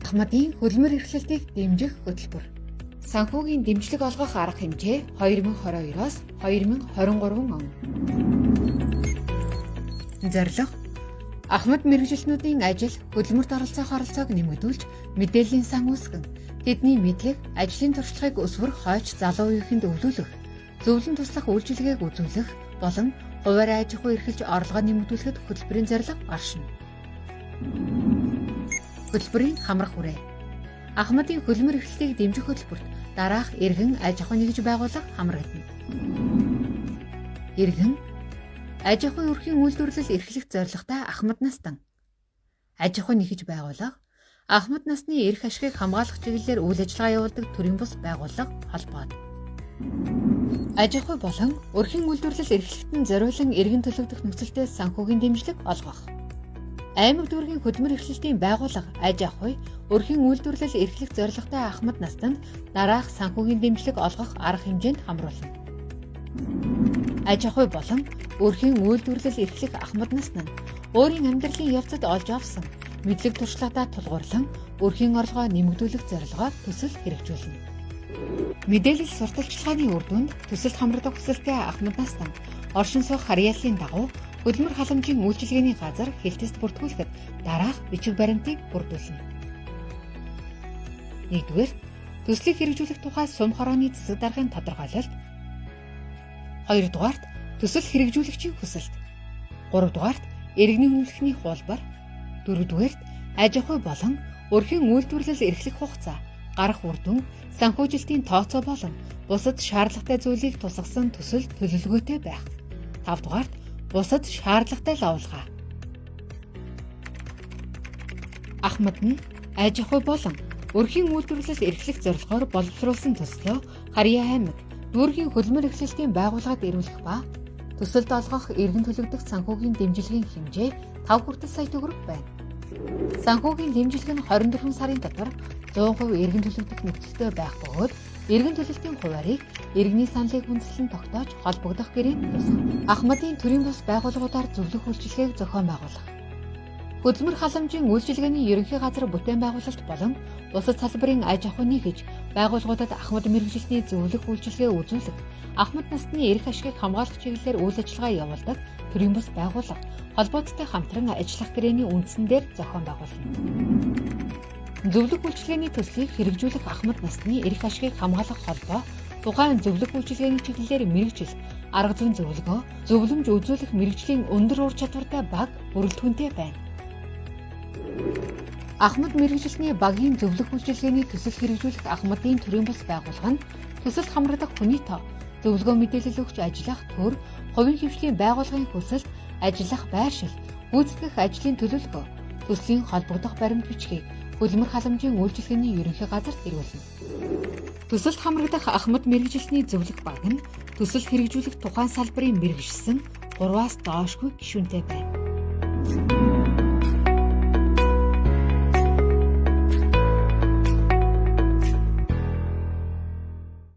Ахмадын хөдөлмөр эрхлэлтийг дэмжих хөтөлбөр. Санхүүгийн дэмжлэг олгох арга хэмжээ 2022-оос 2023 он. Зорилго: Ахмад мэргэжилтнүүдийн ажил, хөдөлмөрт оролцох оролцоог нэмэгдүүлж, мэдээллийн сан үүсгэн, тэдний мэдлэг, ажлын туршлагыг өсвөр хойч залуу үеийнхэнд өвлүүлэх, зөвлөн туслах үйлчилгээг үзүүлэх болон хуваарь аж ахуй эрхэлж орлогоо нэмэгдүүлэхэд хөтөлбөрийн зорилго оршино. Хөтөлбөрийн хамрах хүрээ. Ахмадын хөдөлмөр эрхлэлтийг дэмжих хөтөлбөрт дараах иргэн аж ахуй нэгж байгууллага хамрагдана. Иргэн аж ахуй өрхийн үйлдвэрлэл эрхлэх зорилготой ахмад настан. Аж ахуй нэгж байгууллага ахмад насны эрх ашигыг хамгаалах чиглэлээр үйл ажиллагаа явуулдаг төрийн бус байгууллага холбоод. Аж ахуй болон өрхийн үйлдвэрлэл эрхлэлтэн зориулан иргэн төлөгдөх нөхцөлтэй санхүүгийн дэмжлэг олгох. Аймаг дүүргийн хөдөлмөр эрхлэлтийн байгууллага аж ахуй өрхийн үйлдвэрлэл эрхлэх зорилготой ахмад настанд дараах санхүүгийн дэмжлэг олгох арга хэмжээнд хамруулна. Аж ахуй болон өрхийн үйлдвэрлэл эрхлэх ахмад насны нь өөрийн амьдралын явцад олж авсан мэдлэг туршлагадаа тулгуурлан өрхийн орлогоо нэмэгдүүлэх зорилгоор төсөл хэрэгжүүлнэ. Мэдээлэл сурталчилгааны үр дүнд төсөлд хамрагдах хүсэлтэй ахмад настан оршин суух харьяаллын дагуу хөдөлмөр халамжийн үйлчилгээний газар хэлтэст бүртгүүлэхэд дараах бичиг баримтыг бүрдүүлнэ. Нэгдүгээр, төслийг хэрэгжүүлэх тухай сум хорооны засаг даргын тодорхойлолт. Хоёрдугаарт, төсөл хэрэгжүүлэгчийн хүсэлт. Гуравдугаарт, иргэний үнэмлэхний хуулбар. Дөрөвдүгээрт, аж ахуй болон өрхийн үйлдвэрлэл эрхлэх хугацаа, гарах үр дүн, санхүүжилтийн тооцоо болон бусад шаардлагатай зүйлийг тусгасан төсөл төлөвлөгөөтэй байх. Тавдугаарт, бусад шаардлагатай лавлгаа. Ахмад нь аж ахуй болон өрхийн үйлдвэрлэл эрхлэх зорилгоор боловсруулсан төслөө Харьяа аймаг дүүргийн хөдөлмөр эрхлэлтийн байгууллагад ирүүлэх ба төсөлд олгох иргэн төлөгдөх санхүүгийн дэмжлэгийн хэмжээ 5 хүртэл сая төгрөг байна. Санхүүгийн дэмжлэг нь 24 сарын дотор 100% иргэн төлөгдөх нөхцөлтэй байх бөгөөд иргэн төлөлтийн хуваарийг иргэний саналыг хүндэслэн тогтоож холбогдох гэрээнд тусах. Ахмадын төрийн бус байгууллагуудаар зөвлөх үйлчилгээг зохион байгуулах. Хөдөлмөр халамжийн үйлчилгээний ерөнхий газар бүтээн байгуулалт болон бусад салбарын аж ахуй нэгж байгууллагуудад ахмад мэргэжилтний зөвлөх үйлчилгээ үзүүлэх, ахмад насны эрх ашигыг хамгаалах чиглэлээр үйл ажиллагаа явуулдаг төрийн бус байгууллага холбооттой хамтран ажиллах гэрээний үндсэн дээр зохион байгуулна. Зөвлөх үйлчилгээний төслийг хэрэгжүүлэх ахмад насны эрх ашигыг хамгаалах холбоо тухайн зөвлөх үйлчилгээний чиглэлээр мэргэжил, арга зүйн зөвлөгөө, зөвлөмж үзүүлэх мэргэжлийн өндөр ур чадвартай баг бүрэлдэхүүнтэй байна. Ахмад мэргэжилтний багийн зөвлөх үйлчилгээний төсөл хэрэгжүүлэх ахмадын төрийн бус байгууллага нь төсөлд хамрагдах хүний тоо, зөвлөгөө мэдээлэл өгч ажиллах төр, хувийн хвшлийн байгууллагын хүсэлт, ажиллах байршил, гүйцэтгэх ажлын төлөвлөгөө, төслийн холбогдох баримт бичгийг хөдөлмөр халамжийн үйлчилгээний ерөнхий газарт ирүүлнэ. Төсөлд хамрагдах ахмад мэргэжилтний зөвлөх баг нь төсөл хэрэгжүүлэх тухайн салбарын мэргэжилсэн 3-аас доошгүй гишүүнтэй байна.